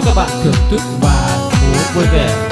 Các bạn thưởng thức và múa vui vẻ.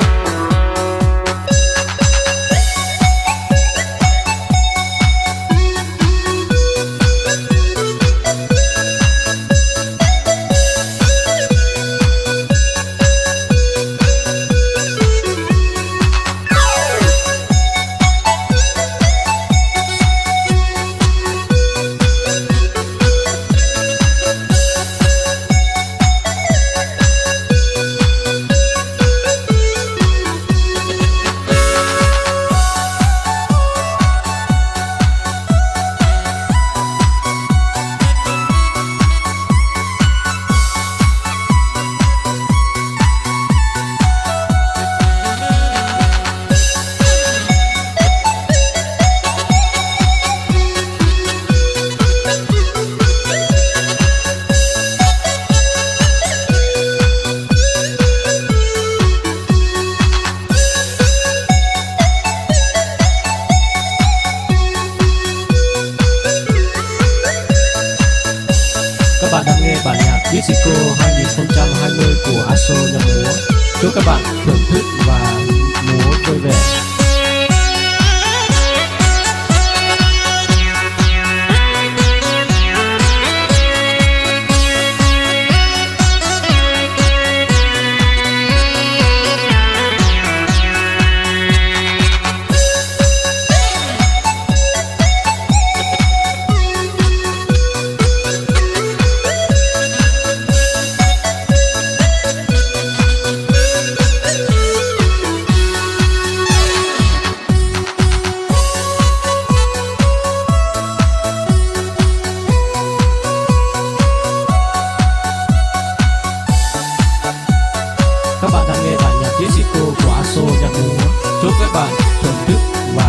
Các bạn đang nghe bản nhạc Disco hai nghìn không trăm hai mươi của Aso nhạc múa. Chúc các bạn thưởng thức và múa vui vẻ. Các bạn đang nghe bản nhạc Disco của Aso nhạc múa. Chúc các bạn thưởng thức và